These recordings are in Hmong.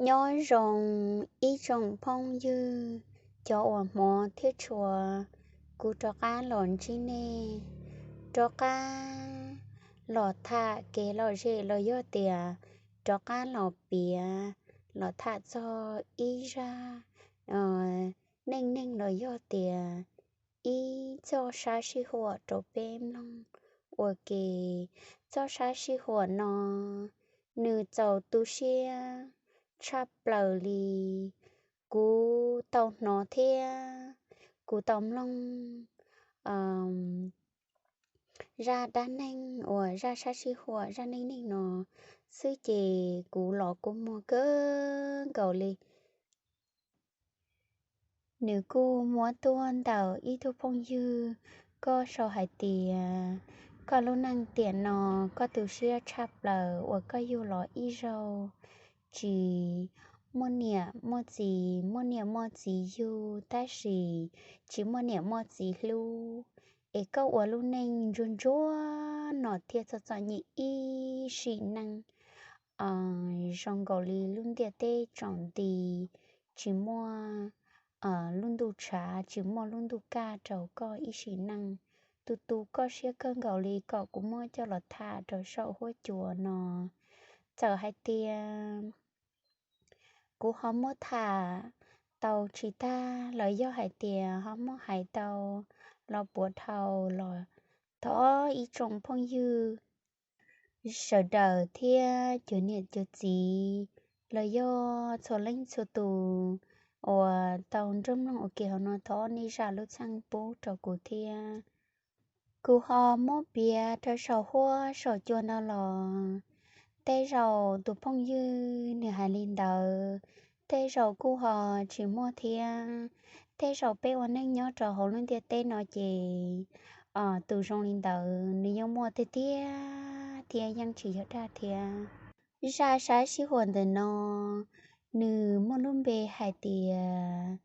Nyob zoo ib tsoom phooj ywg, cov uas hmov thiab tshua, kuv rov qab los ntsib nej, rov qab los tham kev lom zem los yog tias rov qab los piav, los tham txog ib zaj neej neeg los yog tias ib txoj sab sij huam rau peb mloog ua ke. Txoj sab sij huam no nws txaus tu siab tshaj plaws li. Kuv tau hnov thiab kuv tau mloog zaj dab neeg uas zaj sab sij huam zaj neej neeg no xwb ces kuv los kua muag kawg nkaus li. Nws kuj muab tuaj ntawm ib tug phooj ywg, koj sau hais tias koj lub neej tiam no koj tu siab tshaj plaws uas koj yug los ib zaug tsis muaj niam muaj txiv, muaj niam muaj txiv yug tab sis tsis muaj niam muaj txiv hlub, es koj ua lub neej ntsuag ntsuag no thiab txom txom nyem ib sim neej, zoo nkaus li lub ntiaj teb tsaus nti, tsis muaj lub ntuj tshav, tsis muaj lub ntuj kaj rau koj ib sim neej. Tu tu koj siab kawg nkaus li kom kuv muab coj los tham rau saum huab cua no. Txawm hais tias kuv ho muab tham tau tsis tag los yog hais tias ho muab hais tau los puas dhau los thov ib tsoom phooj ywg sawv daws thiab cov niam cov txiv los yog txhua leej txhua tus uas tau nrog mloog ua ke hauv no thov nej zam lub txim pub rau kuv thiab. Kuv ho muab piav rau saum huab saum cua no los tej zaum tus phooj ywg nws hais li ntawd, tej zaum kuj ho tsis muaj thiab. Tej zaum peb ua neej nyob rau hauv lub ntiaj teb no ces tus zoo li ntawd nws yeej muaj tiag tiag thiab yeej tsis yog dag thiab. Zaj sab sij huam ntawm no nws muaj lub npe hais tias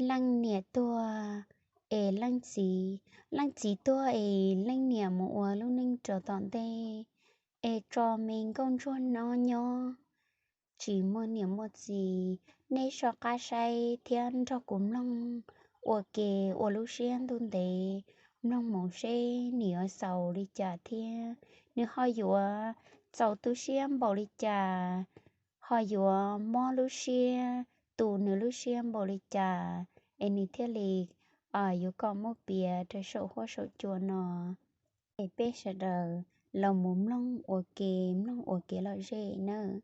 leej niam tuag es leej txiv, leej txiv tuag es leej niam mus ua lub neej rau tom ntej es tso me nkauj ntsuag no nyob tsis muaj niam muaj txiv. Nej soj qab saib thiab nrog kuv mloog ua ke ua lub siab ntuj ntev mloog mus seb nws yuav xaus li cas thiab nws ho yuav txaus tu siab npaum li cas, ho yuav mob lub siab, tu nws lub siab npaum li cas es nws thiaj li yuav kom muab piav rau saum huab saum cua no. Es peb sawv daws los mus mloog ua ke, mloog ua kev lom zem nawb.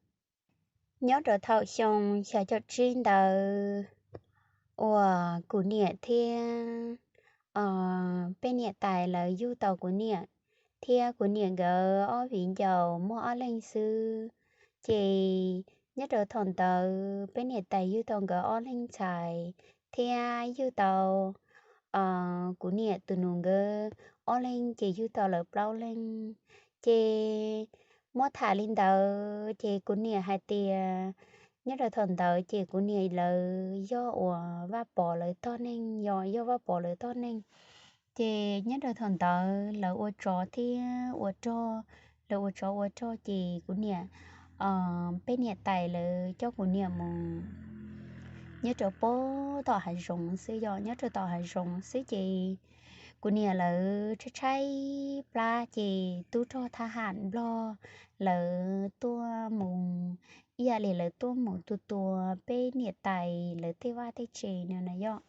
Nyob rau thaum xyoo xya caum tsib ntawd uas kuv niam thiab peb niam tais lawv yug tau kuv niam thiab kuv niam nkawd ob viv ncaus muaj ob leeg xwb. Ces nyob rau thaum ntawd peb niam tais yug tau nkawd ob leeg ntxhais thiab yug tau kuv niam tus nus nkawd ob leeg ces yug tau lawv plaub leeg. Ces muab tham li ntawd ces kuv niam hais tias nyob rau thaum ntawd ces kuv niam lawv yog uas Vaj Pov lawv tog neeg, yog, yog Vaj Pov lawv tog neeg. Ces nyob rau thaum ntawd lawv ua tsov thiab ua rog, lawv ua tsov ua rog ces kuv niam, peb niam tais lawv coj kuv niam mus nyob rau pem tom hav zoov xwb, yog nyob rau tom hav zoov xwb ces kuv niam lawv tshaib tshaib plab ces tub rog thab ham Nplog lawv tuaj mus, ib yam li lawv tuaj mus tua tua peb niam tais lawv tej vaj tej tsev no na yom.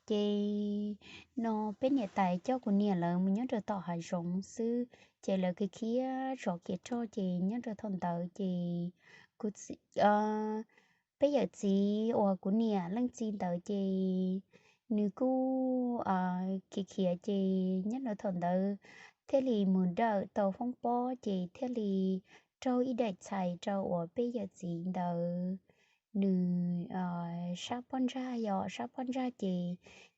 Ces no peb niam tais coj kuv niam lawv mus nyob rau tom hav zoov xwb ces lawv khiav khiav zov khiav rog ces nyob rau thaum ntawd ces kuv txiv, peb yawm txiv uas kuv niam leej txiv ntawd ces nws kuj khiav khiav ces nyob rau thaum ntawd thiaj li mus dawm tau foob pob ces thiaj li raug ib daim txhais rau uas peb yawm txiv ntawd nws sab pob ntsag, yog sab pob ntsag ces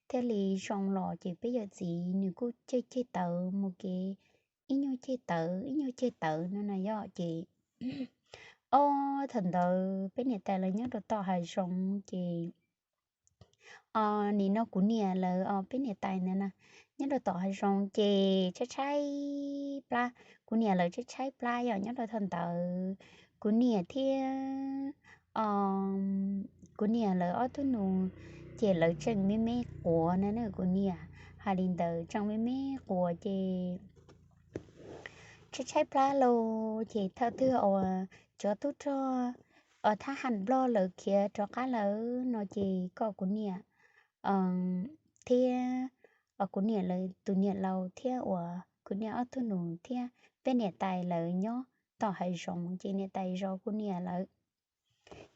thiaj li zoo los ces peb yawm txiv nws kuj ceg ceg tawv mus kev, ib nyuag ceg tawv ib nyuag ceg tawv no na yom. Ces ob thaum ntawd peb niam tais lawv nyob rau tom hav zoov ces nim no kuv niam lawv, peb niam tais ntawd na, nyob rau tom hav zoov ces tshaib tshaib plab, kuv niam lawv tshaib tshaib plab yom. Nyob rau thaum ntawd kuv niam thiab kuv niam lawv ob tug nus ces lawv tseem me me quav na, kuv niam hais li ntawd, tseem me me quav ces tshaib tshaib plab los ces thaum twg uas cov tub rog thab ham nplog lawv khiav rov qab lawm no ces kom kuv niam thiab kuv niam lawv tus niam laus thiab uas kuv niam ob tug nus thiab peb niam tais lawv nyob tom hav zoov ces niam tais zov kuv niam lawv.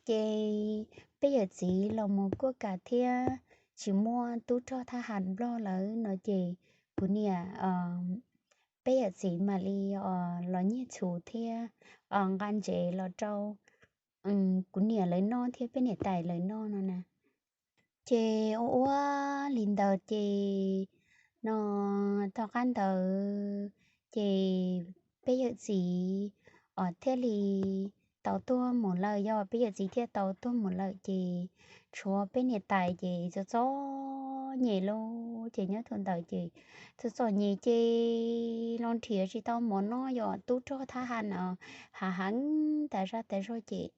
Ces peb yawm txiv los mus kuaj kam thiab tsis muaj tub rog thab ham nplog lawm no ces kuv niam, peb yawm txiv mam li los nyiag txhuv thiab nqa ntsev los rau kuv niam lawv noj thiab peb niam tais lawv noj no na. Ces ua ua li ntawd ces no tom qab ntawd ces peb yawm txiv thiaj li tau tuag mus lawm. Yog peb yawm txiv thiaj tau tuag mus lawm ces tshuav peb niam tais ces txom txom nyem lawm ces nyob thaum ntawd ces txom txom nyem ces los nrhiav tsis tau mov noj, yog tub rog thab ham no hav heev tas zaj tas zog ces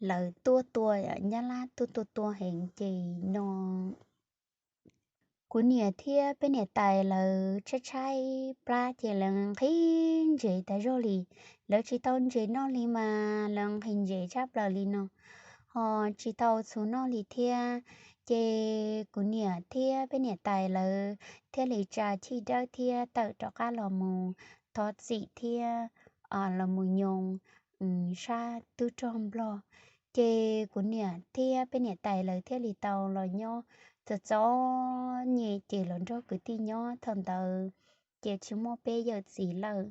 lawv tuaj tua, nyab laj tuaj tua tua heev ces no kuv niam thiab peb niam tais lawv tshaib tshaib plab ces lawv nqhis ntsev tas zog li. Lawv tsis tau ntsev noj li mas lawv nqhis ntsev tshaj plaws li no, ho tsis tau txhuv noj li thiab. Ces kuv niam thiab peb niam tais lawv thiaj li tsa chij dawb thiab tawm rov qab los mus thov txim thiab los mus nyob sab tub rog nplog. Ces kuv niam thiab peb niam tais lawv thiaj li tau los nyob txom txom nyem ces los nrog kwv tij nyob thaum ntawd ces tsis muaj peb yawm txiv lawm.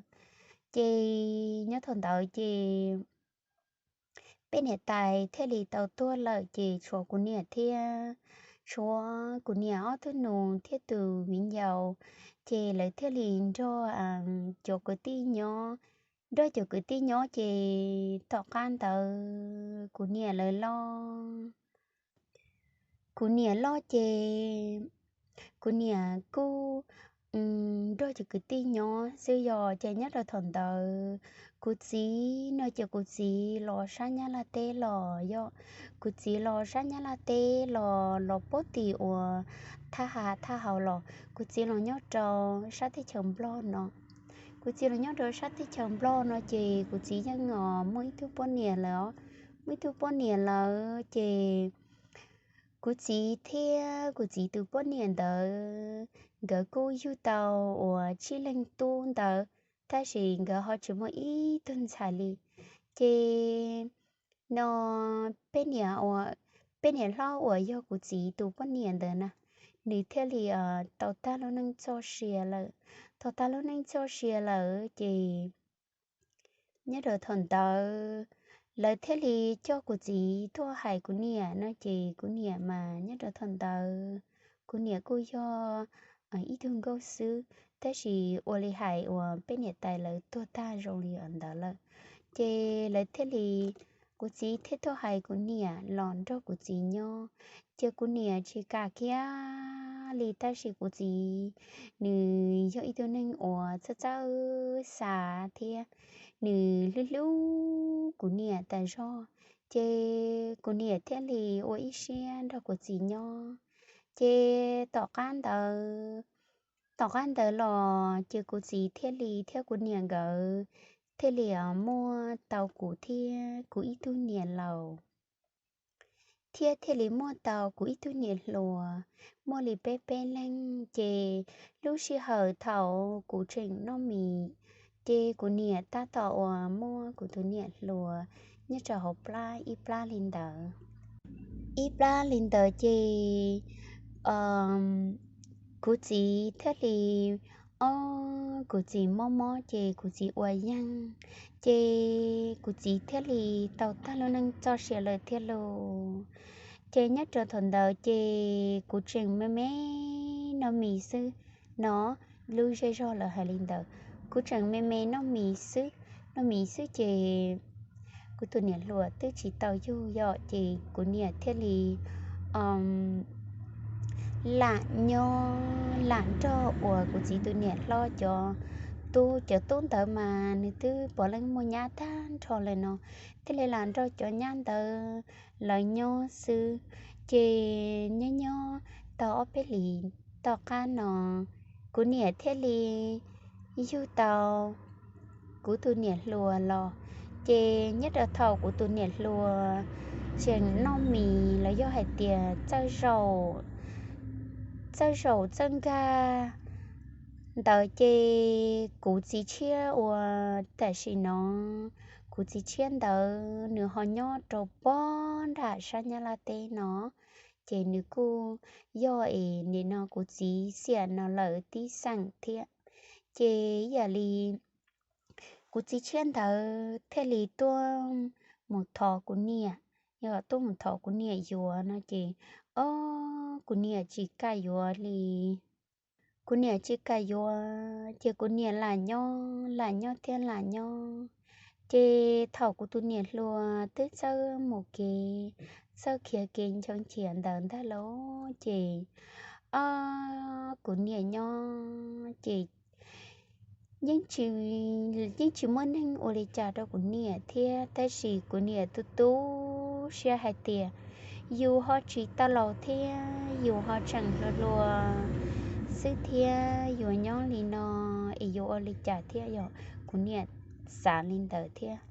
Ces nyob thaum ntawd ces peb niam tais thiaj li tau tuag lawm ces tshuav kuv niam thiab, tshuav kuv niam ob tug nus thiab tus viv ncaus, ces lawv thiaj li nrog cov kwv tij nyob. Nrog cov kwv tij nyob ces tom qab ntawd kuv niam lawv loj, kuv niam loj ces kuv niam kuj nrog cov kwv tij nyob xwb. Yog ces nyob rau thaum ntawd kuv txiv no ces kuv txiv los sab Nyab Laj teb los, yog kuv txiv los sab Nyab Laj teb los, los puag tim uas thaj ha thaj hauv los, kuv txiv los nyob rau sab teb chaws nplog no. Kuv txiv los nyob rau sab teb chaws nplog no ces kuv txiv yeej muaj ib tug poj niam lawm os. Muaj ib tug poj niam lawm ces kuv txiv thiab kuv txiv tus poj niam ntawd nkawd kuj yug tau uas tsib leeg tub ntawd, tab sis nkawd ho tsis muaj ib tug ntxhais li. Ces no peb niam, peb niam hlob uas yog kuv txiv tus poj niam ntawd na, nws thiaj li tau tag lub neej txoj sia lawm. Tau tag lub neej txoj sia lawm ces nyob rau thaum ntawd lawv thiaj li coj kuv txiv tuaj hais kuv niam no ces kuv niam mas nyob rau thaum ntawd kuv niam kuj yog ib tug nkauj xwb, tab sis ua li hais uas peb niam tais lawv tuag tag zoo li ntawd lawm. Ces lawv thiaj li, kuv txiv thiaj tuaj hais kuv niam los nrog kuv txiv nyob. Ces kuv niam tsis kam kiag li, tab sis kuv txiv nws yog ib tug neeg uas txawj txawj xav thiab nws hlub hlub kuv niam tas zog, ces kuv niam thiaj li ua ib siab nrog kuv txiv nyob. Ces tom qab ntawd, tom qab ntawd los ces kuv txiv thiaj li thiab kuv niam nkawd thiaj li muaj tau kuv thiab kuv ib tug niam laus, thiab thiaj li muaj tau kuv ib tug niam hluas, muaj li peb peb leeg. Ces lub sij hawm thaum kuv tseem noj mis, ces kuv niam tab tom uas muaj kuv tus niam hluas nyob rau hauv plab ib plab li ntawd. Ib plab li ntawd ces kuv txiv thiaj li, o, kuv txiv mob mob ces kuv txiv ua yeeg, ces kuv txiv thiaj li tau tag lub neej txoj sia lawm thiab lauj. Ces nyob rau thaum ntawd ces kuv tseem me me noj mis xwb no, lub zej zog lawv hais li ntawd, kuv tseem me me noj mis xwb, noj mis xwb ces kuv tus niam hluas twb tsis tau yug yom, ces kuv niam thiaj li lam nyob lam nrog uas kuv txiv tus niam hlob cov tub, cov tub ntawd mas nws twb puav leej muaj nyab tag nrho lawm no, thiaj li lam nrog cov nyab ntawd lawv nyob xwb. Ces nyob nyob tau ob peb hlis tom qab no, kuv niam thiaj li yug tau kuv tus niam hluas los. Ces nyob rau thaum kuv tus niam hluas tseem noj mis los yog hais tias txawj zaum, txawj zaum txawj nkag ntawd, ces kuv txiv tshiab uas tam sim no kuv txiv tshiab ntawd nws ho nyob rau pob nram sab Nyab Laj teb no, ces nws kuj yog es nim no kuv txiv xiam no lawm tib xeem thiab. Ces yam li kuv txiv tshiab ntawd thiaj li tuaj mus thov kuv niam, yog tuaj mus thov kuv niam yuav no ces, o, kuv niam tsis kam yuav li. Kuv niam tsis kam yuav ces kuv niam lam nyob, lam nyob thiab lam nyob. Ces thaum kuv tus niam hluas twb txawj mus kev, txawj khiav kev ncho nchiav ntawd ntag lauj, ces, o, kuv niam nyob ces yeej tsis, yeej tsis muaj neeg ua li cas rau kuv niam thiab, tab sis kuv niam tu tu siab hais tias yus ho tsis tau laus thiab, yus ho tseem hluas hluas xwb thiab, yuav nyob li no es yuav ua li cas thiab, yog kuv niam xav li ntawd thiab.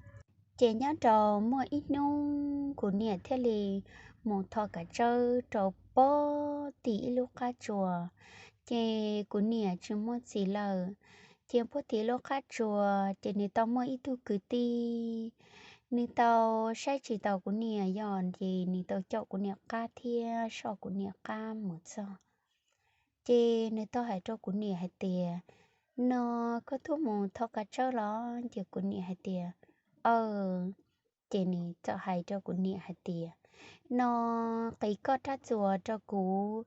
Ces nyob rau muaj ib hnub kuv niam thiaj li mus thov kav tsawb rau puag tim ib lub qab tsuas, ces kuv niam tsis muaj txiv lawm. Ces puag tim lub qab tsuas ces nws tau muaj ib tug kwv tij, nws tau saib tsis taus kuv niam, yog ces nws tau caum kuv niam qab thiab soj kuv niam qab mus txog. Ces nws tau hais rau kuv niam hais tias, no koj tuaj mus thov kav tsawb los? Ces kuv niam hais tias, aw. Ces nws txawm hais rau kuv niam hais tias, no qiv koj rab txuas rau kuv,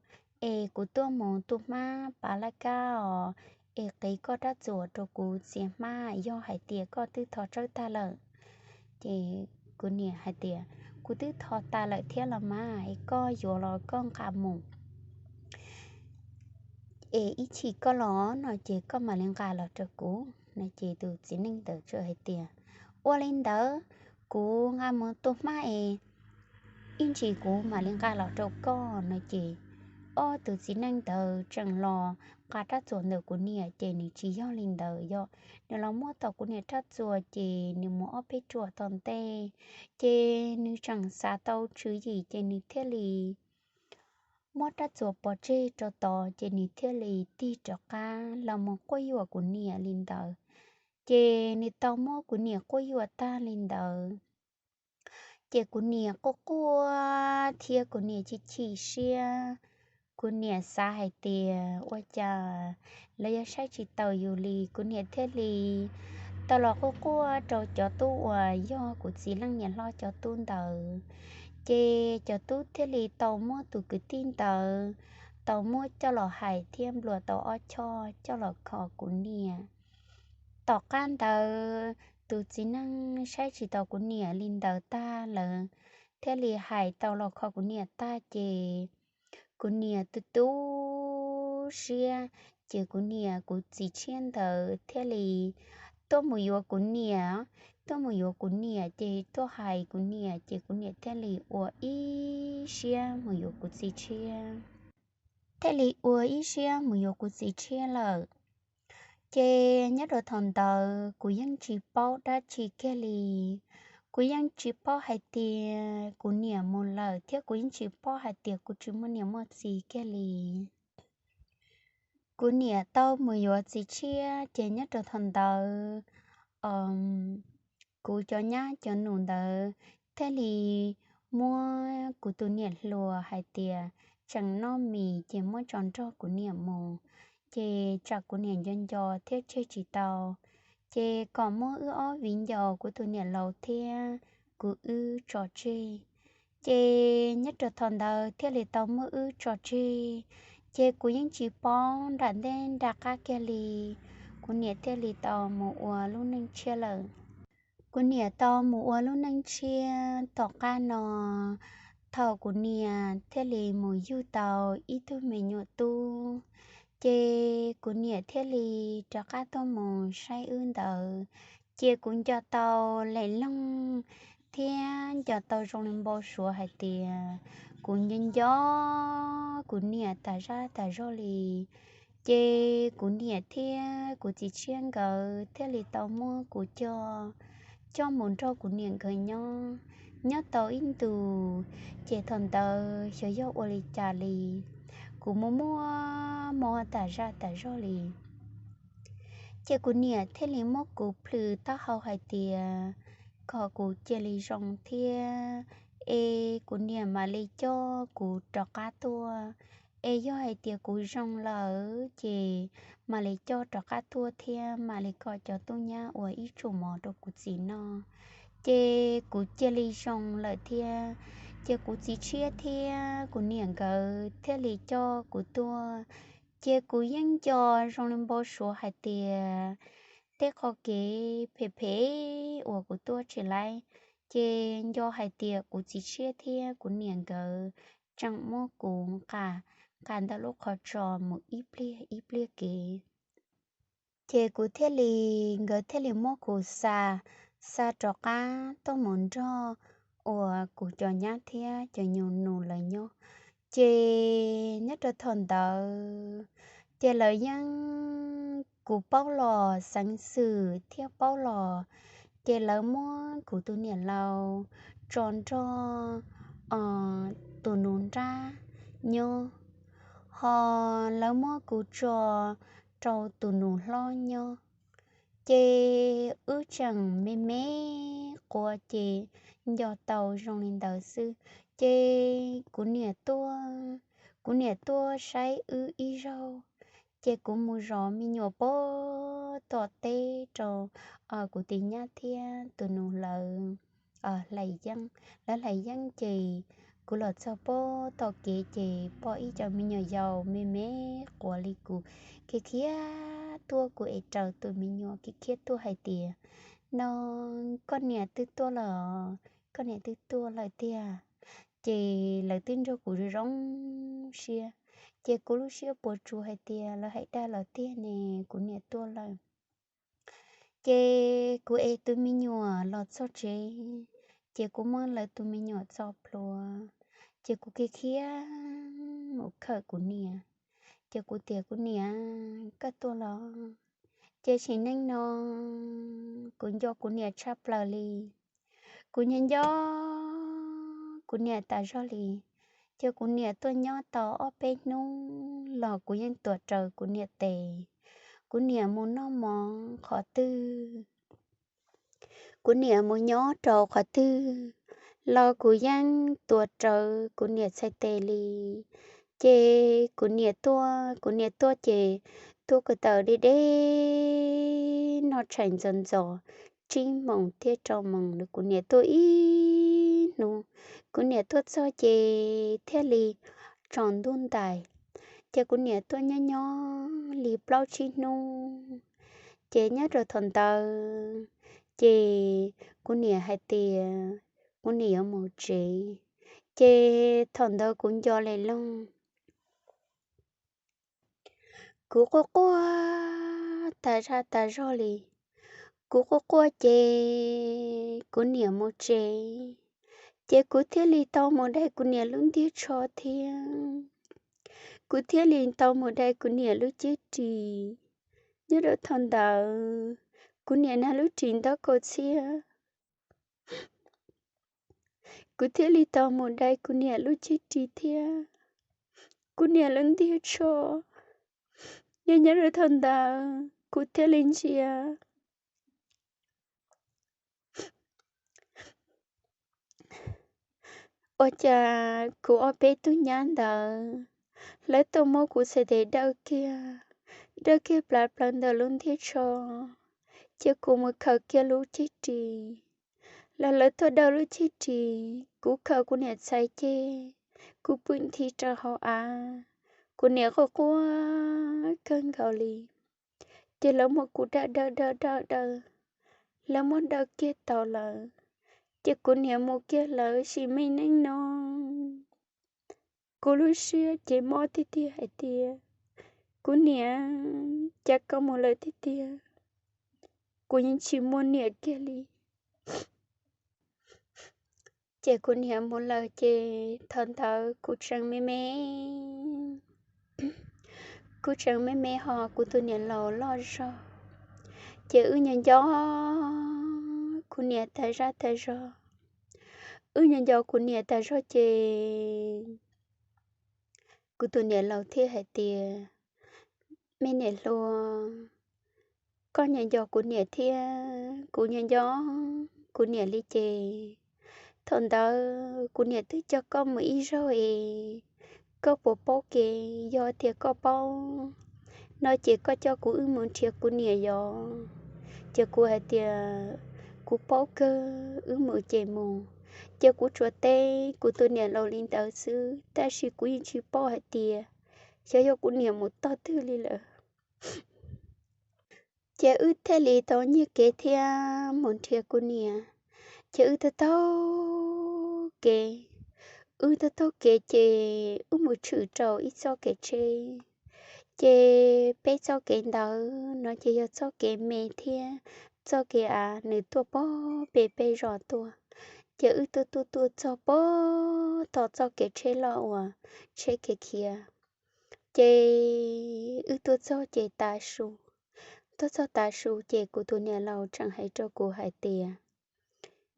es kuv tuaj mus tu hmab pav laj kab os, es qiv koj rab txuas rau kuv txiav hmab, yog hais tias koj twb thov tsawb tag lawm. Ces kuv niam hais tias, kuv twb thov tas lawm thiab los mas, es koj yuav los koj nqa mus, es ib chim koj los no ces koj mam li nqa los rau kuv no. Ces tus txiv neej ntawd txawm hais tias, ua li ntawd, kuv nqa mus tu hmab es ib ntsis kuv mam li nqa los rau koj no. Ces ob tus txiv neej ntawd tseem los nqa rab txuas ntawm kuv niam, ces nws tsis yog li ntawd, yog nws los muab tom kuv niam rab txuas ces nws mus ob peb ruam tom ntej, ces nws tseem xav tau tswv yim ces nws thiaj li muab rab txuas pov tseg rau tod, ces nws thiaj li tig rov qab los mus quab yuam kuv niam li ntawd. Ces nws tau muab kuv niam quab yuam tag li ntawd, ces kuv niam quaj quaj thiab kuv niam chim chim siab. Kuv niam xav hais tias ua cas lawv yuav saib tsis taus yus li, kuv niam thiaj li tau los quaj quaj rau cov tub uas yog kuv txiv leej niam hlob cov tub ntawd. Ces cov tub thiaj li tau muab tus kwv tij ntawd tau muab coj los hais thiab nplua tau ob choj coj los kho kuv niam. Tom qab ntawd tus txiv neej saib tsis taus kuv niam li ntawd tag, lawv thiaj li hais tau los kho kuv niam tag, ces kuv niam tu tu siab. Ces kuv niam kuv txiv tshiab ntawd thiaj li tuaj mus yuav kuv niam, tuaj mus yuav kuv niam, ces tuaj hais kuv niam, ces kuv niam thiaj li ua ib siab mus yuav kuv txiv tshiab, thiaj li ua ib siab mus yuav kuv txiv tshiab lawm. Ces nyob rau thaum ntawd kuv yeej tsis paub dab tsi kiag li. Kuv yeej tsis paub hais tias kuv niam mus lawm, thiab kuv yeej tsis paub hais tias kuv tsis muaj niam muaj txiv kiag li. Kuv niam tau mus yuav txiv tshiab, ces nyob rau thaum ntawd kuv cov nyab cov nus ntawd thiaj li muab kuv tus niam hluas hais tias tseem noj mis ces muab tso nrog kuv niam mus, ces tsam kuv niam nco nco thiab tseg tsis tau, ces kom muab wb ob viv ncaus kuv tus niam laus thiab kuv wb tso tseg. Ces nyob rau thaum ntawd thiaj li tau muab wb tso tseg, ces kuv yeej tsis paub nram ntej nram qab kiag li. Kuv niam thiaj li tau mus ua lub neej tshiab lawm. Kuv niam tau mus ua lub neej tshiab tom qab no, thaum kuv niam thiaj li mus yug tau ib tug me nyuam tub, Ces kuv niam thiaj li rov qab tuaj mus saib wb ntawd, ces kuv nco tau lees loog thiab nco tau zoo li npau suav hais tias kuv nco nco kuv niam tas zaj tas zog li. Ces kuv niam thiab kuv txiv tshiab nkawd thiaj li tau muab kuv coj, coj mus nrog kuv niam nkawd nyob. Nyob tau ib ntus, ces thaum ntawd xyov yog ua li cas li, kuv muaj muaj mob tas zaj tas zog li. Ces kuv niam thiaj li muab kuv plhws taub hau hais tias kom kuv cia li zoo thiab, es kuv niam mam li coj kuv rov qab tuaj. Es yog hais tias kuv zoo lawm ces mam li coj rov qab tuaj thiab mam li kom cov tub nyab uas ib tsum mov rau kuv txiv noj. Ces kuv cia li zoo lawm thiab, ces kuv txiv tshiab thiab kuv niam nkawd thiaj li coj kuv tuaj. Ces kuv yeej nco zoo li npau suav hais tias tej qhov kev phem phem uas kuv tuaj tsis laib, ces nco hais tias kuv txiv tshiab thiab kuv niam nkawd tseem muab kuv nqa, nqa ntawm lub qhov tsos mus ib pliag ib pliag kev. Ces kuv thiaj li, nkawd thiaj li muab kuv xa, xa rov qab tuaj mus nrog uas kuv cov nyab thiab cov nyuag nus lawv nyob. Ces nyob rau thaum ntawd, ces lawv yeej, kuv paub los xeev xwm thiab paub los, ces lawv muab kuv tus niam laus tso nrog tus nus nrab nyob, ho lawv muab kuv tso rau tus nus hlob nyob. Ces wb tseem me me quav ces nco tau zoo li ntawd xwb. Ces kuv niam tuaj, kuv niam tuaj saib wb ib zaug, ces kuv mus zov me nyuam pem tom teb rau kuv tus nyab thiab tus nus lawv hlais yeeb. Lawv hlais yeeb ces kuv los txog pem tom kev ces pom ib co me nyuam yaus me me quav li kuv khiav khiav tuaj, kuv es raws tus me nyuam khiav khiav tuaj hais tias, no, koj niam twb tuaj lawm, koj niam twb tuaj lawm tiag. Ces lawv twb nrog kuv zoo siab, ces kuv lub siab puas tsuaj hais tias lawv hais dag los tiag ne, kuv niam tuaj lawm. Ces kuv es tus me nyuam los txog tsev, ces kuv muab lawv tus me nyuam txo plhuav, ces kuv khiav khiav mus khawm kuv niam. Ces kuv tias, kuv niam, koj tuaj los? Ces sim neej no kuv nco kuv niam tshaj plaws li. Kuv nco nco kuv niam tas zog li. Ces kuv niam tuaj nyob tau ob peb hnub los kuv yeej tuav rawv kuv niam tes. Kuv niam mus noj mov qhov twg, kuv niam mus nyob rau qhov twg los kuv yeej tuav rawv kuv niam txhais tes li. Ces kuv niam tuaj, kuv niam tuaj ces tuaj ko taw deb deb, noj tshais ntxov ntxov, tsib moos thiab rau moos, kuv niam tuaj ib hnub. Kuv niam tuaj txog ces thiaj li tsaus ntuj ntais. Ces kuv niam tuaj nyob nyob li plaub tsib hnub, ces nyob rau thaum ntawd ces kuv niam hais tias kuv niam yuav mus tsev. Ces thaum ntawd kuv nco li loog, kuv quaj quaj tas zaj tas zog li. Kuv quaj quaj ces kuv niam mus tsev, ces kuv thiaj li tau mus dai kuv niam lub ntiag tsho thiab. Kuv thiaj li tau mus dai kuv niam lub cev ris. Nyob rau thaum ntawd kuv niam nag lub ris ntaub kaus txhiab. Kuv thiaj li tau mus dai kuv niam lub cev ris thiab kuv niam lub ntiag tsho. Yog nyob rau thaum ntawd kuv thiaj li ntsia ua cas kuv ob peb tug nyab ntawd, lawv tuaj muab kuv txhais tes dawj kiag, dawj kiag plaws plaws ntawm lub ntiag tsho, ces kuv mus khaws kiag lub cev ris. Los lawv tuaj dawj lub cev ris, kuv khaws kuv niam txhais ces kuv pw nthi rau hauv av. Kuv niam quaj quaj kawg nkaus li. Ces lawv muab kuv dawj dawj dawj dawj dawj, lawv muab dawj kiag tau lawm, ces kuv niam mus kiag lawm. Sim neej no kuv lub siab ces mob tiag tiag hais tias Kuv niam, cas koj mus lawm tiag tiag, kuv yeej tsis muaj niam kiag li. Ces kuv niam mus lawm ces thaum ntawd kuv tseem me me, kuv tseem me me ho kuv tus niam laus loj zog. Ces wb nco nco kuv niam tas zaj tas zog, wb nco nco kuv niam tas zog ces kuv tus niam laus thiaj hais tias, me niam hluas, koj nco nco kuv niam thiab kuv nco nco kuv niam li ces thaum ntawd kuv niam twb coj koj mus ib zaug es koj puas paub kev? Yog tias koj paub no ces koj coj kuv wb mus nrhiav kuv niam yom. Ces kuv hais tias, kuv paub kawg, wb mus ces mus. Ces kuv tsuas teb kuv tus niam laus li ntawd xwb, tab sis kuv yeej tsis paub hais tias xyov yog kuv niam mus tog twg li lawm. Ces wb thiaj li tau nyiag kev thiab mus nrhiav kuv niam. Ces wb taug taug kev, wb taug taug kev ces wb mus tshwm rau ib txoj kev tsheb. Ces peb txoj kev ntawd no ces yog txoj kev me thiab txoj kev av nws tuaj pog pem peb zos tuaj. Ces wb tuaj tuaj tuaj txog pog tom txoj kev tsheb loj uas tsheb khiav khiav. Ces wb tuaj txog ces tav su, tuaj txog tav su ces kuv tus niam laus tseem hais rau kuv hais tias,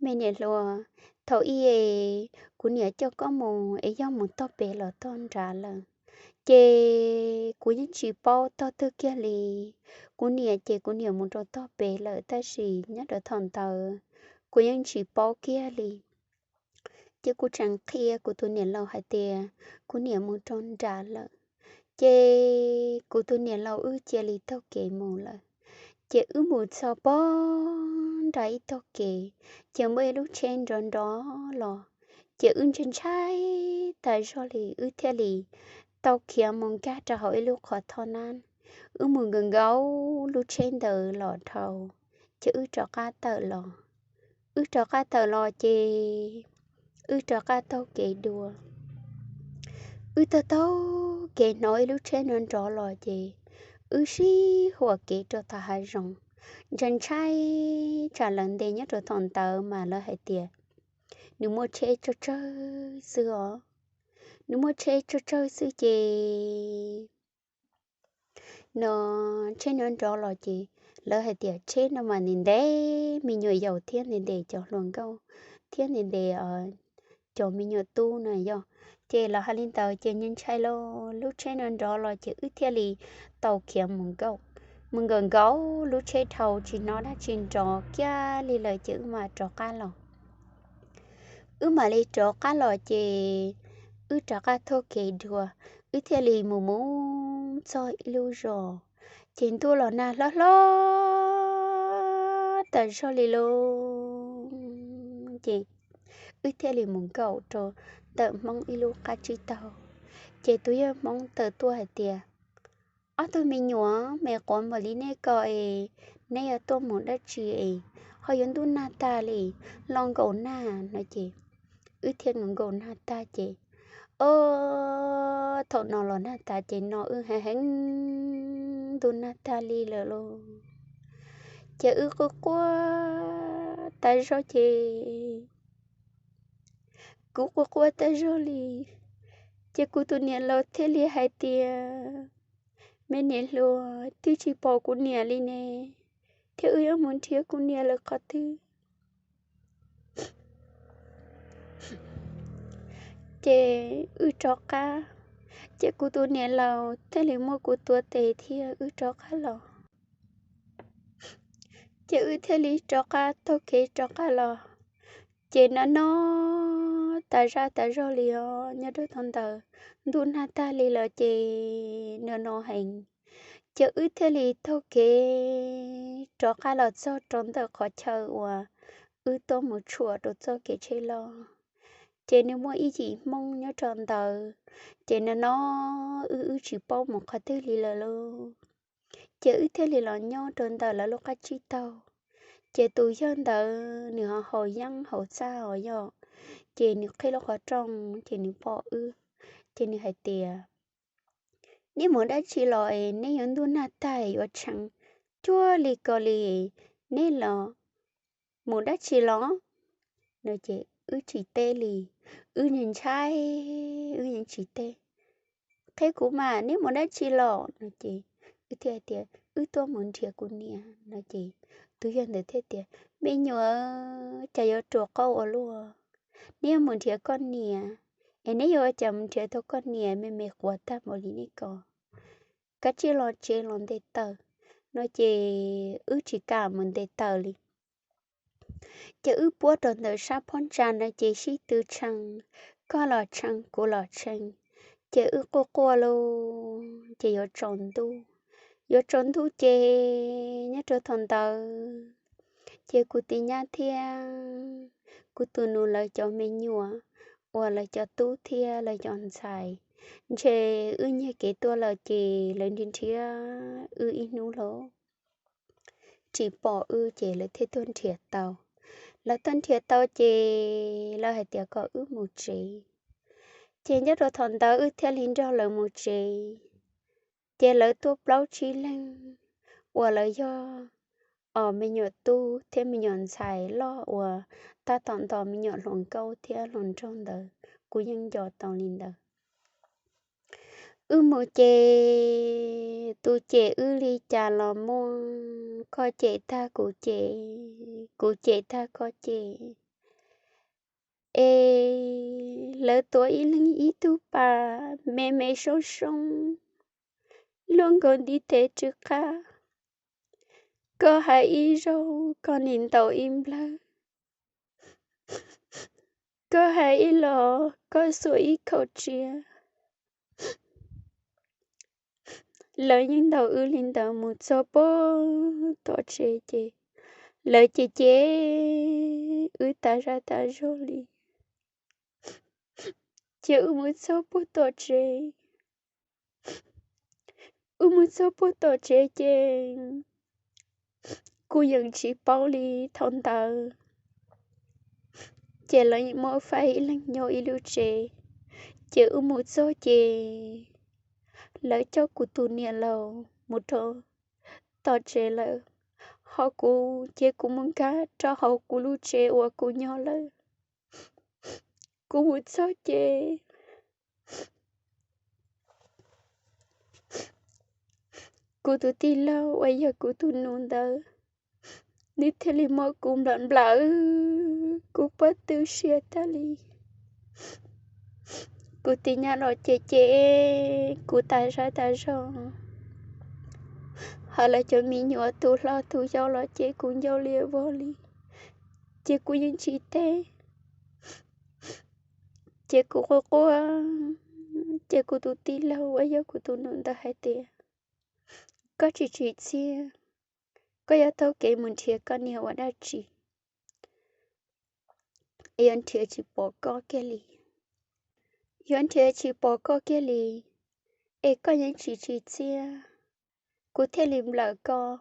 me niam hluas, thaum ub kuv niam coj koj mus es yog mus tog pem los tog nrad lawm, ces kuv yeej tsis paub tog twg kiag li. Kuv niam ces kuv niam mus rau tog pem lawm, tab sis nyob rau thaum ntawd kuv yeej tsis paub kiag li. Ces kuv tseem qhia kuv tus niam laus hais tias kuv niam mus rau nrad lawm. Ces kuv tus niam laus wb cia li taug kev mus lawm. Ces wb mus txog pog nram ib tog kev, ces muaj ib lub tsheb nrov nrov los. Ces wb ntshai ntshai tas zog li, wb thiaj li tau khiav mus nkag rau hauv ib lub qhov thoj nab. Wb mus nkaum nkaum lub tsheb ntawd los dhau, ces wb rov qab tawm los. Wb rov qab tawm los ces wb rov qab taug kev dua. Wb taug taug kev hnov ib lub tsheb nrov nrov los ces wb sib huam kev rau tom hav zoov. Ntshai ntshai tsam lawv ntes, nyob rau thaum ntawd mas lawv hais tias nws muaj tsheb tsawg tsawg xwb os. Nws muaj tsheb tsawg tsawg xwb ces no tsheb nrov nrov los ces lawv hais tias tsheb no mas nws ntes me nyuam yaus thiab nws ntes cov hluas nkauj thiab nws ntes cov me nyuam tub no yog. Ces lawv hais li ntawd ces ntshai ntshai los lub tsheb nrov nrov los ces wb thiaj li tau khiav mus nkaum, mus nkaum nkaum lub tsheb dhau tsis hnov dab tsi nrov kiag li lawm ces wb mam rov qab los. Wb mam li rov qab los ces wb rov qab taug kev dua, wb thiaj li mus mus txog ib lub zos, ces ntuj los nag hlob hlob tas zog li lauj. Ces wb thiaj li mus nkaum rau ntawm Hmoob ib lub qab tsib taug. Ces tus yawg Hmoob tawm tuaj hais tias, ob tug me nyuam me quav npaum li nej ko es neb yuav tuaj mus dab tsi es ho yuav ntuj nag tag li, los nkaum nag no ces wb thiaj nkaum nkaum nag tag ces, o, thaum no los nag tas ces no wb heev heev, ntuj nag tag li lawm lauj. Ces wb quaj quaj tas zog ces kuv quaj quaj tas zog li, ces kuv tus niam laus thiaj li hais tias, me niam hluas, twb tsis pom kuv niam li ne, thiab wb yuav mus nrhiav kuv niam lawm qhov twg? Ces wb rov qab, ces kuv tus niam laus thiaj li muab kuv tuav tes thiab wb rov qab los. Ces wb thiaj li rov qab taug kev rov qab los. Ces no no tas zaj tas zog li os, nyob rau thaum ntawd ntuj nag tag li lawm ces no no heev. Ces wb thiaj li taug kev rov qab los txog rau ntawm qhov chaw uas wb tuaj mus tshuam rau txoj kev tsheb loj. Ces nws muaj ib yim Hmoob nyob rau ntawd, ces no no wb wb tsis paub mus qhov twg li lawm lauj. Ces wb thiaj li los nyob rau ntawm lawv lub qab tsib taug. Ces tus yawg ntawd nws ho haus yeeb haus txaj os yog, ces nws qhib lub qhov rooj ces nws pom wb, ces nws hais tias, Neb mus dab tsi los es neb yuav ntuj nag tag yuav tshee cuag li ko li, neb los mus dab tsi los? No ces wb tsis teb li, wb ntshai, wb yeej tsis teb. Qhia kuv mas neb mus dab tsi los? No ces wb thiaj tias wb tuaj mus nrhiav kuv niam. No ces tus yawg ntawd thiaj tias me nyuam, cas yuav ruam qauj ua luaj, neb yuav mus nrhiav koj niam, es neb yuav ua cas mus nrhiav tau koj niam me me quav tag npaum li neb ko? Kav tsij los tsev los nte taws. No ces wb tsis kam mus nte taws li. Ces wb puab rau ntawm sab phab ntsa no ces sib tw tshee, koj los tshee kuv los tshee, ces wb quaj quaj lauj ces yuav tsaus ntuj. Yuav tsaus ntuj ces nyob rau thaum ntawd ces kuv tus nyab thiab kuv tus nus lawv cov me nyuam uas lawv cov tub thiab lawv cov ntxhais ntshe wb nyiag kev tuaj lawm ces lawv nrhiav nrhiav wb ib hnub los tsis pom wb ces lawv thiaj tuaj nrhiav tau. Lawv tuaj nrhiav tau ces lawv hais tias kom wb mus tsev. Ces nyob rau thaum ntawd wb thiaj li nrog lawv mus tsev. Ces lawv tuaj plaub tsib leeg uas lawv yog me nyuam tub thiab me nyuam ntxhais loj uas tab tom nto me nyuam hluas nkauj thiab hluas nraug ntawd, kuv yeej nco tau li ntawd. Wb mus ces tus cem wb li cas los muaj, koj cem tag kuv cem, kuv cem tag koj cem. Es lawv tuav ib leeg ib tug pas me me soob soob, luaj nkaus ntiv tes rwg qab. Koj hais ib zaug koj nim ntaus ib nplawg, koj hais ib los koj xuas ib khaum tsiav. Lawv yeej ntaus wb li ntawd mus txog puag tom tsev ces lawv cem cem wb tas zaj tas zog li. Ces wb mus txog puag tom tsev, wb mus txog puag tom tsev ces kuv yeej tsis paub li thaum ntawd. Ces lawv muab faib ib leeg nyob ib lub tsev, ces wb mus txog ces lawv coj kuv tus niam laus mus rau tom tsev lawm, ho kuv ces kuv mus nkag rau hauv kuv lub tsev uas kuv nyob lawm. Kuv mus txog ces kuv tus tij laug uas yog kuv tus nus ntawd, nws thiaj li muab kuv nplawm nplawm, kuv pob tw siav tag li. Kuv tus nyab los cem cem kuv tas zaj tas zog, ho lawv cov me nyuam tus hlob tus yau los cem kuv ncauj liab vog li, ces kuv yeej tsis teb. Ces kuv quaj quaj, ces kuv tus tij laug uas yog kuv tus nus ntawd hais tias, koj tsis tsim txiaj, koj yuav taug kev mus nrhiav koj niam ua dab tsi, yuav nrhiav tsis pom koj kiag li, yuav nrhiav tsis pom koj kiag li, es koj yeej tsis tsim txiaj, kuv thiaj li nplawm koj.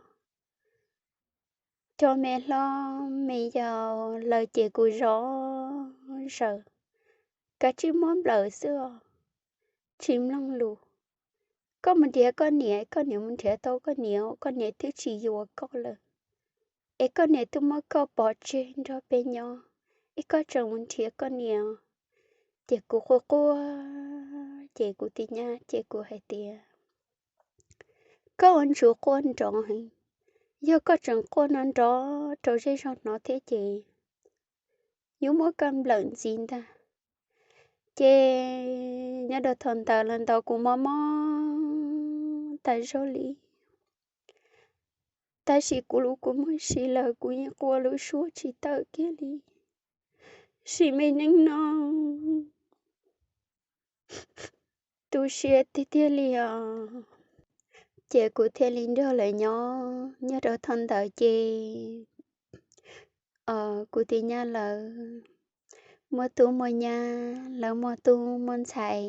Cov me hlob me yau lawv cem kuv zom zaws, kav tsij muab nplawm xwb os, tsis mloog lus. Koj mus nrhiav koj niam, koj niam mus nrhiav tau koj niam, koj niam twb tsis yuav koj lawm, es koj niam twb muab koj pov tseg nrog peb nyob, es koj tseem mus nrhiav koj niam. Ces kuv quaj quaj, ces kuv tus nyab ces kuv hais tias, koj ua ntsuj quaj nrov heev, yog koj tseem quaj no nrov rau zej zog hnov thiab ces yuav muab koj nplawm ntxiv ntag. Ces nyob rau thaum ntawd los ntaus kuv mob mob tas zog li, tab sis kuv lub kua muag si lawm kuv yeej quaj lub suab tsis tawm kiag li. Sim me neej no tu siab tiag tiag li os. Ces kuv thiaj li nrog lawv nyob, nyob rau thaum ntawd ces kuv tus nyab lawv muaj tub muaj nyab, lawv muaj tub muaj ntxhais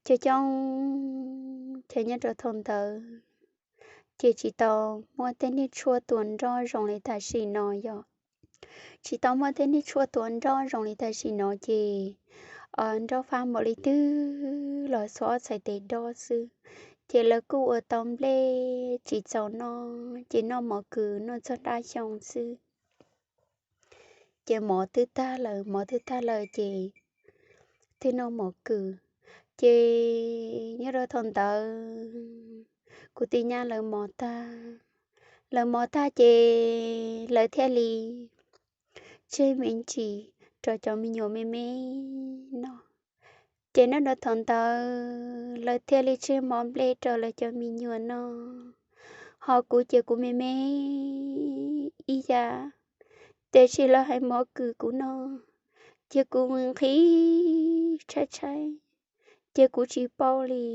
coob coob, ces nyob rau thaum ntawd ces tsis tau muaj tej niag tshuaj tua nroj zoo li tam sim no yom. Tsis tau muaj tej niag tshuaj tua nroj zoo li tam sim no ces nroj fab npaum li twg los xuas ob txhais tes dob xwb. Ces lawv kuj ua tau nplej tsis txaus noj, ces noj mov kws noj txog dab xyoo xwb. Ces mov twb tag lawm, mov twb tag lawm ces twb noj mov kws. Ces nyob rau thaum ntawd kuv tus nyab lawv mov tag, lawv mov tag ces lawv thiaj li tseg me ntsis rau cov me nyuam me me noj. Ces nyob rau thaum ntawd lawv thiaj li tseg mov nplej rau lawv cov me nyuam noj. Ho kuv ces kuv me me ib yam, tiam sis lawv hais mov kws kuv noj, ces kuv nqhis tshaib tshaib, ces kuv tsis paub li.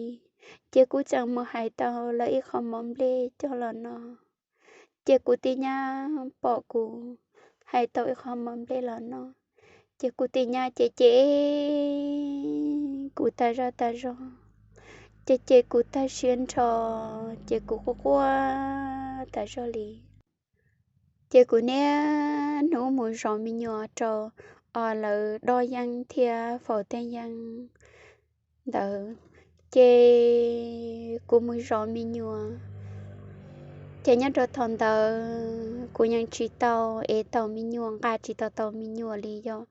Ces kuv txawm mus hais tau lawv ib qho mov nplej coj los noj. Ces kuv tus nyab pom kuv hais tau ib qho mov nplej los noj, ces kuv tus nyab ces cem kuv tas zog tas zog, ces cem kuv tag siab nrho, ces kuv quaj quaj tas zog li. Ces kuv niaj hnub mus zov me nyuam rau lawv dob yeeb thiab faus tej yeeb ntawd. Ces kuv mus zov me nyuam, ces nyob rau thaum ntawd kuv yeej tsis tau ev tau me nyuam, nqa tsis tau tau me nyuam li yom.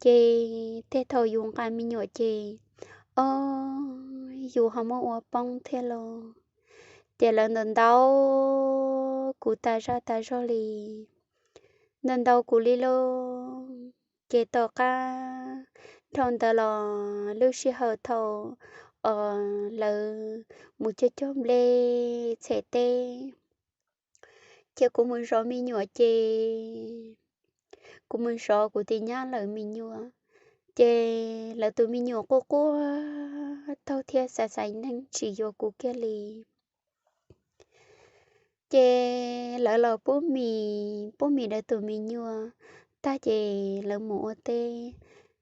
Ces tej thaum yus nqa me nyuam ces, o, yus ho muab ua poob thiab los. Ces lawv ntaus ntaus kuv tas zaj tas zog li, ntaus ntaus kuv li lauj. Ces tom qab dhau ntawd los lub sij hawm thaum lawv mus cog cog nplej txhem teb, ces kuv mus zov me nyuam ces kuv mus zov kuv tus nyab lawv me nyuam, ces lawv tus me nyuam quaj quaj taug thiab xav xaiv neeg tsis yuav kuv kiag li. Ces lawv los pub mis, pub mis rau tus me nyuam tag ces lawv mus ua teb.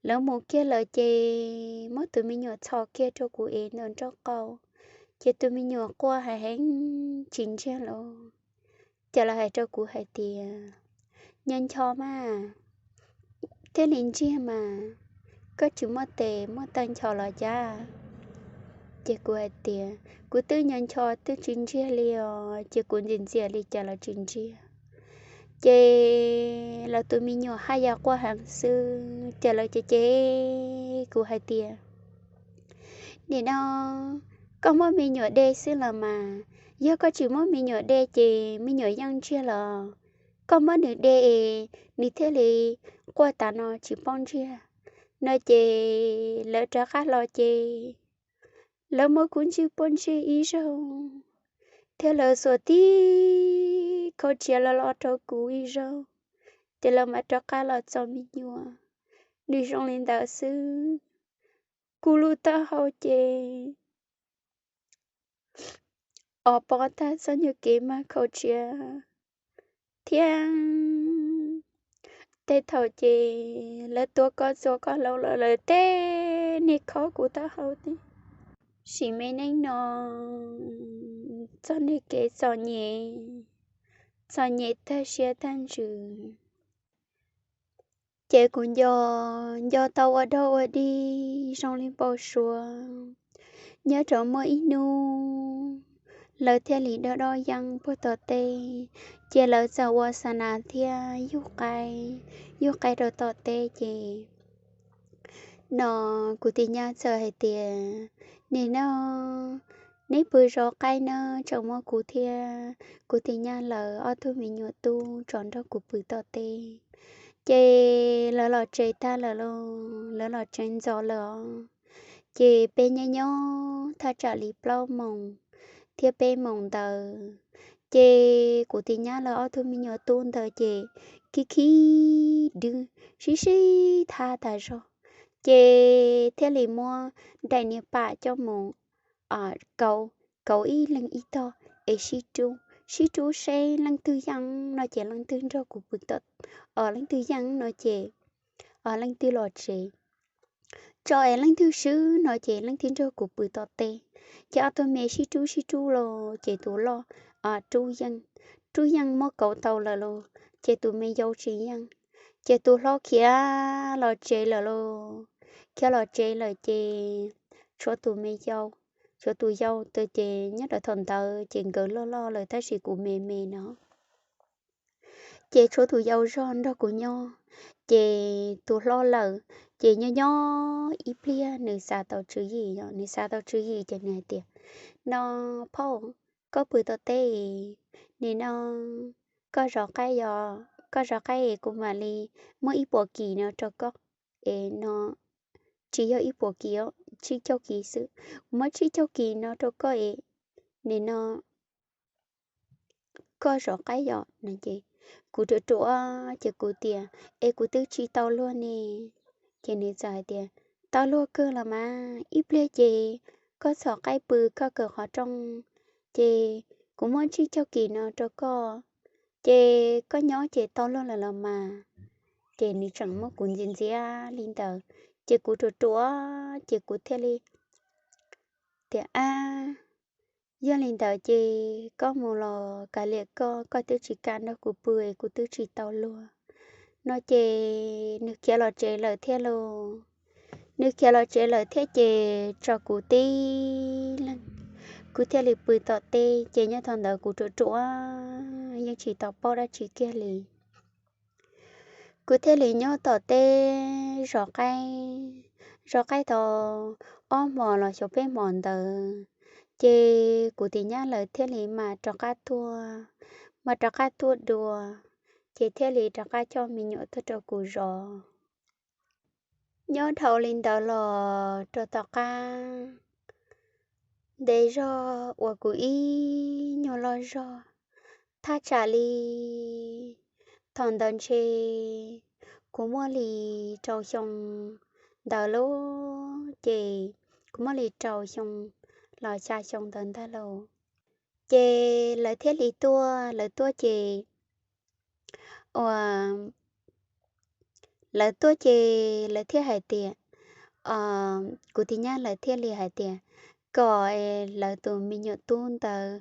Lawv mus kiag lawm ces muab tus me nyuam txhos kiag rau kuv ev ntawm nraub qaum, ces tus me nyuam quaj heev heev tsis ntsiag los. Ces lawv hais rau kuv hais tias, nyo ncho mas thiaj li ntsiag mas, koj tsis muaj tes muaj taw ncho los cas? Ces kuv hais tias kuv twb nyo ncho twb tsis ntsiag li os, ces kuv ntxias ntxias li cas los tsis ntsiag. Ces lawv tus me nyuam haj yam quaj heev xwb, ces lawv cem cem kuv hais tias, nim no koj muab me nyuam de xwb los mas, yog koj tsis muab me nyuam de ces me nyuam yeej ntsiag los, koj muab nws de es nws thiaj li quaj tas no tsis paub ntsiag no. Ces lawv rov qab los ces lawv muab kuv ntswj puab ntswj ib zaug, thiab lawv xuas tib khau tsiav los los rau kuv ib zaug, ces lawv mam rov qab los txo me nyuam. Nws zoo li ntawd xwb, kuv lub taub hau ces ob pob tag txog nyuag kev mag khau tsiav thiab. Tej thaum ces lawv tuav koj txuas koj hlau los lawv teb niag khob kuv taub hau tib sim me neej no, txog niag kev txom nyem, txom nyem tag siab tag ntsws. Ces kuv nco, nco tau ua dog ua dig zoo li npau suav. Nyob rau muaj ib hnub lawv thiaj li dob dob yeeb puag tom teb, ces lawv txawm ua xa nas thiab yug qaib, yug qaib rau tom teb ces no kuv tus nyab txawm hais tias, nim no neb pw zov qaib nawb, tseem muab kuv thiab kuv tus nyab lawv ob tug me nyuam tub tso nrog kuv pw tom teb. Ces lawv los tsev tag lawm lauj, lawv los tsev ntxov lawm os. Ces peb nyob nyob thaj tsam li plaub moos thiab peb moos ntawd, ces kuv tus nyab lawv ob tug me nyuam tub ntawd ces khib khib dwb sib sib thab tas zog, ces thiaj li muab daim niag pam coj mus kauv, kauv ib leeg ib tog es sib rub, sib rub seb leej twg yeej no ces leej twg nrog kuv pw, leej twg yeej no ces leej twg los tsev, tso es leej twg swb no ces leej twg nrog kuv pw tom teb. Ces ob tug me sib rub sib rub los ces tus loj rub yeej, rub yeej muab kauv tau lawm lauj, ces tus me yau tsis yeej, ces tus hlob khiav los tsev lawm lauj. khiav los tsev lawm ces tshuav tus me yau, tshuav tus yau ces nyob rau thaum ntawd ces nkawd loj loj lawm tab sis kuv me me no. Ces tshuav tus yau zog nrog kuv nyob, ces tus hlob lawm, ces nyob nyob ib pliag nws xav tau tswv yim, nws xav tau tswv yim ces nws hais tias, no, phauj, koj pw tom teb, nim no koj zov qaib, koj zov qaib kuv mam li muab ib puas kis no rau koj, es no tsis yog ib puas kis, tsib caug kis xwb, kuv muab tsib caug kis no rau koj es nim no koj zov qaib yom no ces kuv ruam ruam ces kuv tias, es kuv twb tsis tau luag ne. Ces nws txawm hais tias, tau luag kawg los mas, ib pliag ces koj txhom qaib pw koj kawm qhov rooj, ces kuv muab tsib caug kis no rau koj, ces koj nyob ces tau luag lawm los mas. Ces nws tseem muab kuv ntxias ntxias li ntawd, ces kuv ruam ruam ces kuv thiaj li tias, ab, yog li ntawd ces koj mus los kav liam koj, koj twb tsis kam nrog kuv pw es kuv twb tsis tau luag no ces nws khiav los tsev lawm thiab lauj. Nws khiav los tsev lawm thiab ces tso kuv tib leeg, kuv thiaj li pw tom teb ces nyob thaum ntawd kuv ruam ruam yeej tsis tau paub dab tsi kiag li. Kuv thiaj li nyob tom teb zov qaib, zov qaib tau ob hmos los xyov peb hmos ntawd, ces kuv tus nyab lawv thiaj li mam rov qab tuaj, mam rov qab tuaj dua, ces thiaj li rov qab coj me nyuam tuaj rau kuv zov. Nyob dhau li ntawd los rau tom qab ntev zog uas kuv ib nyuag loj zog, thaj tsam li thaum ntawd ntshe kuv muaj li rau xyoo ntawd lauj, ces kuv muaj li rau xyoo los xya xyoo ntawd ntag lauj. Ces lawv thiaj li tuaj, lawv tuaj ces uas lawv tuaj ces lawv thiaj hais tias, kuv tus nyab lawv thiaj li hais tias kom lawv tus me nyuam tub ntawd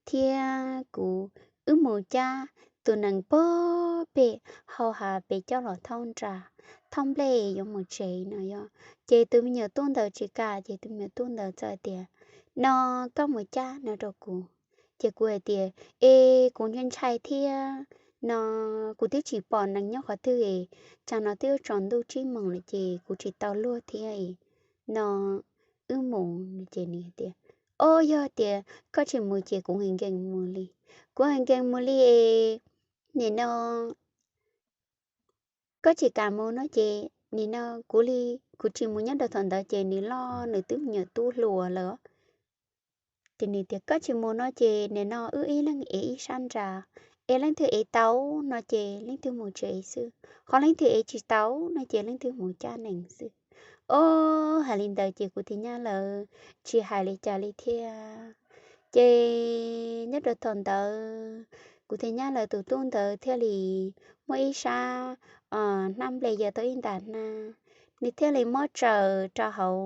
thiab kuv wb mus cab tus nees pog pem hau hav pem coj los thauj nra, thauj nplej yuav mus tsev no yog. Ces tus me nyuam tub ntawd tsis kam, ces tus me nyuam tub ntawd txawm tias, no, koj mus cab no rau kuv. Ces kuv hais tias, es kuv ntshai ntshai thiab no, kuv twb tsis pom nees nyob qhov twg es, tsam no twb tsaus ntuj tsib moos lawm ces kuv tsis tau luag thiab no, wb mus. Ces nws tias, o, yog tias koj tsis mus ces kuv nkees nkees mus li, kuv nkees nkees mus li es nim no koj tsis kam mus no ces nim no kuv li, kuv tsis mus. Nyob rau thaum ntawd ces nws loj, nws twb me nyuam tub hluas lawm. Ces nws tias, koj tsis mus no ces nim no wb ib leeg ev ib sab nra, es leej twg ev tau no ces leej twg mus tsev xwb, ho leej twg ev tsis tau no ces leej twg mus cab nees xwb. O, hais li ntawd ces kuv tus nyab lawv tsis hais li cas li thiab. Ces nyob rau thaum ntawd kuv tus nyab lawv tus tub ntawd thiaj li muaj ib sab hnab nplej ya tau ib ntas hnab, nws thiaj li muab tsaws rau hauv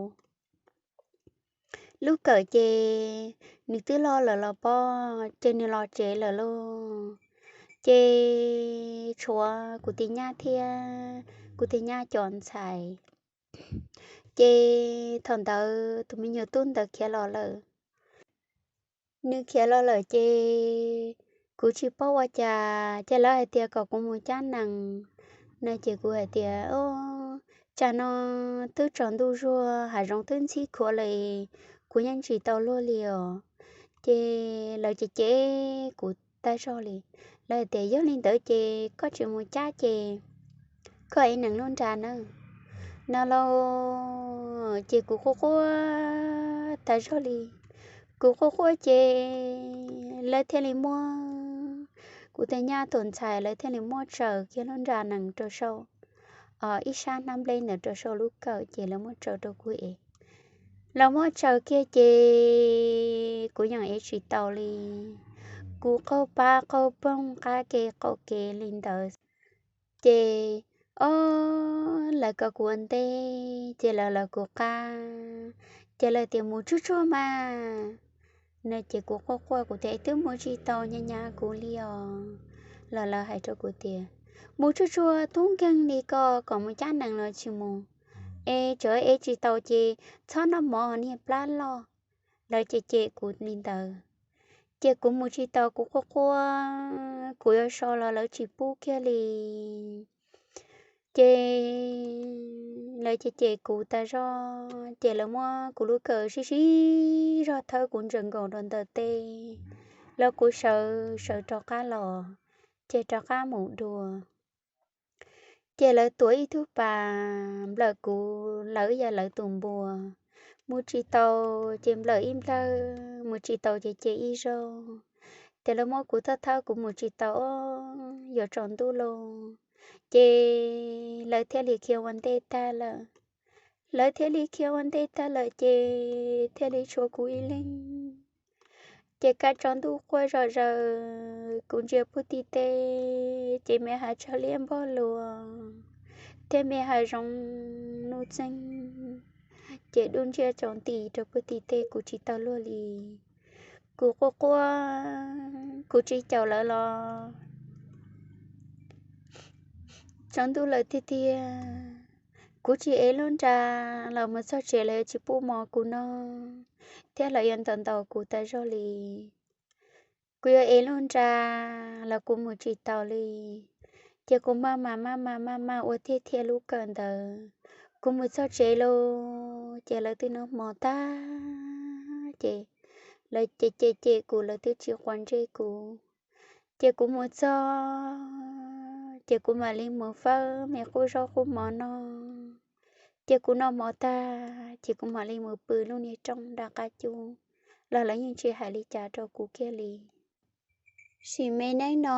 lub kawm ces nws twb loj lawm los pob ces nws los tsev lawm lauj. Ces tshuav kuv tus nyab thiab kuv tus nyab cov ntxhais. Ces thaum ntawd tus me nyuam tub ntawd khiav los lawm. Nws khiav los lawm ces kuv tsis paub ua cas, ces lawv hais tias kom kuv mus cab nees no ces kuv hais tias, o, tsam no twb tsaus ntuj zuag, hav zoov twb ntxhib khuav lawm, kuv yeej tsis tau luag li os. Ces lawv cem cem kuv tag zog li. Lawv hais tias, yog li ntawd ces koj tsis mus cab ces koj ev nees lub nra nawb no lauj. Ces kuv quaj quaj tag zog li. Kuv quaj quaj ces lawv thiaj li muab, kuv tus nyab tus ntxhais lawv thiaj li muab tsaws kiag lub nra nees rau saum, ib sab hnab nplej ntawd rau saum lub kawm ces lawv muab tsaws rau kuv ev. Lawv muab tsaws kiag ces kuv yeej ev tsis tau li. Kuv qaug pab qaug poog qab kev qaum kev li ntawd. Ces, o, lawv kom kuv ua ntej ces lawv lawv kuv qab, ces lawv tias mus tsuag tsuag mas no ces kuv quaj quaj, kuv tias, es twb mus tsis tau, nyab nyab kuv li os. Los lawv hais rau kuv tias, mus tsuag tsuag, tub nkeeg li koj kom mus cab nees los tsis mus, es tseem ev tsis tau ces txhob noj mov niag plab loj. Lawv cem cem kuv li ntawd, ces kuv mus tsis tau, kuv quaj quaj, kuv yuav so los lawv tsis pub kiag li. Ces lawv cem cem kuv tas zog, ces lawv muab kuv lub kawm sib sib zog thawb kuv ntsaws nkaus rau ntawm teb, los kuv sawv sawv rov qab los, ces rov qab mus dua. Ces lawv tuav ib tug pas nplawm kuv, lawv yog lawv tus npua, mus tsis tau, ces nplawm ib nplawg, mus tsis tau ces cem ib zaug. Ces lawv muab kuv thawb thawb, kuv mus tsis tau, yuav tsaus ntuj los, ces lawv thiaj li khiav ua ntej tag lawm. Lawv thiaj li khiav ua ntej tag lawm ces thiaj li tshuav kuv ib leeg. Ces kaj tsaus ntuj quaj zom zaws, kuv ntsia puag tim teb ces me hav tshav liab npog luas thiab me hav zoov nuj txeeg, ces dub ntsiag tsaus nti rau puag tim teb, kuv tsis tau luag li. Kuv quaj quaj, kuv tsis caum lawv los tsaus ntuj lawm tiag tiag. Kuv tsis ev lub nra los mus txog tsev lawv yuav tsis pub mov kuv noj, thiab lawv yuav ntaus ntaus kuv tas zog li. Kuv yuav ev lub nra los kuv mus tsis tau li. Ces kuv maj mam maj mam maj mam ua tiag thiab lub kawm ntawd. Kuv mus txog tsev lawm ces lawv twb noj hmo tag, ces lawv cem cem cem kuv, lawv twb tsis quav ntsej kuv. Ces kuv mus txog, ces kuv mam li mus fawb me qub zaub qub mov noj. Ces kuv noj mov tag ces kuv mam li mus pw lub niag rooj nram qab cub, los lawv yeej tsis hais li cas rau kuv kiag li. Sim me neej no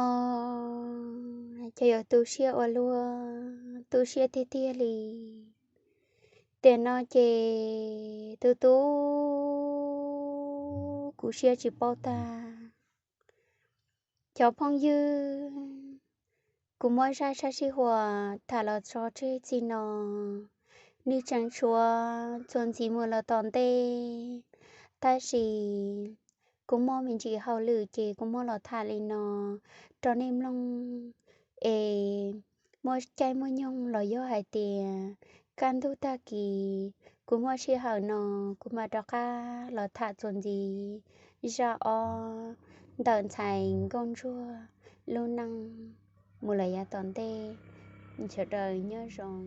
ces yog tu siab ua luaj, tu siab tiag tiag li. Tiam no ces tu tu kuv siab tsis paub tag. Cov phooj ywg, kuv muab zaj sab sij huam tham los tso tseg txij no. Nws tseem tshuav txuas ntxiv mus los tom ntej, tab sis kuv muaj me ntsis hauj lwm ces kuv muab los tham li no rau nej mloog. Es muaj caij muaj nyoog los yog hais tias kaj ntug tag kis kuv muaj sij hawm no, kuv mam rov qab los tham txuas ntxiv zaj ob ntawm ntxhais nkauj ntsuag lub neej mus lawm yav tom ntej. Sawv daws nyob zoo.